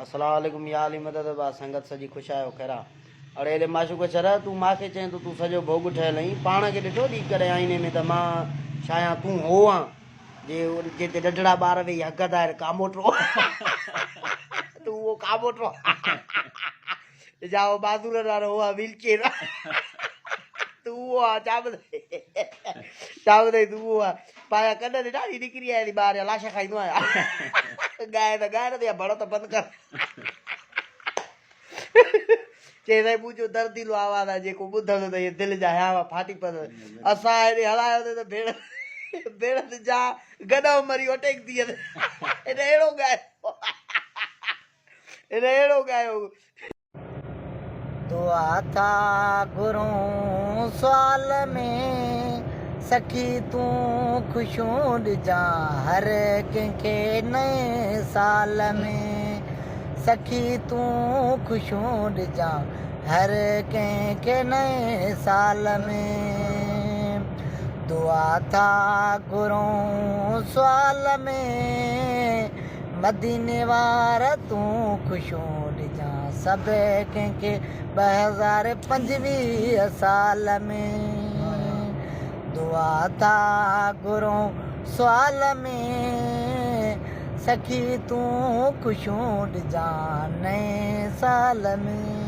اسلام عليڪم يا علي مدد ابا سنگت سڄي خوش آهيو خير آ اڙي الي معشوق شر تون مان کي چئين ٿو تون سڄو ڀوڳ ٺهيل آهين پاڻ کي ڏٺو ڏي ڪڏهن آئيني ۾ ته مان ڇايان تون هو آن جي جتي ڏڍڙا ٻار ويهي هڳندا آهن ڪاموٽرو تون اهو ڪاموٽرو جا اهو معذورن وارو هو آ ويل چيئر تون اهو آ ڇا ٻڌائي ڇا ٻڌائي تون اهو آ پايا ڪنڌ ڏٺا ٿي نڪري آيا ٿي ٻاهر يا لاش کائيندو آهيان ڳائي ته ڳائي نه ته يا ڀڙ ته بند ڪر چي سائين منهنجو درديلو آواز آهي جيڪو ٻڌندو ته دل جا هيانء ڦاٽي پوندو اسان هيڏي هلايو ته ڀيڙ ڀيڙ جا گڏهه مري اٽيڪ ٿي ويس هن اهڙو ڳايو هن اهڙو ڳايو. دعا ٿا گهرون سوال ۾ سخي تون خوشيون ڏجان هر ڪنهن کي نئين سال ۾ سخي تون خوشيون ڏجان هر ڪنهن کي نئين سال ۾ دعا ٿا گهرون سوال ۾. مديني وارا تون خوشيون ڏجان سڀ ڪنهن کي 2025 سال ۾ دعا ٿا گهرون سوال ۾ سخي تون خوشيون ڏجان نئين سال ۾.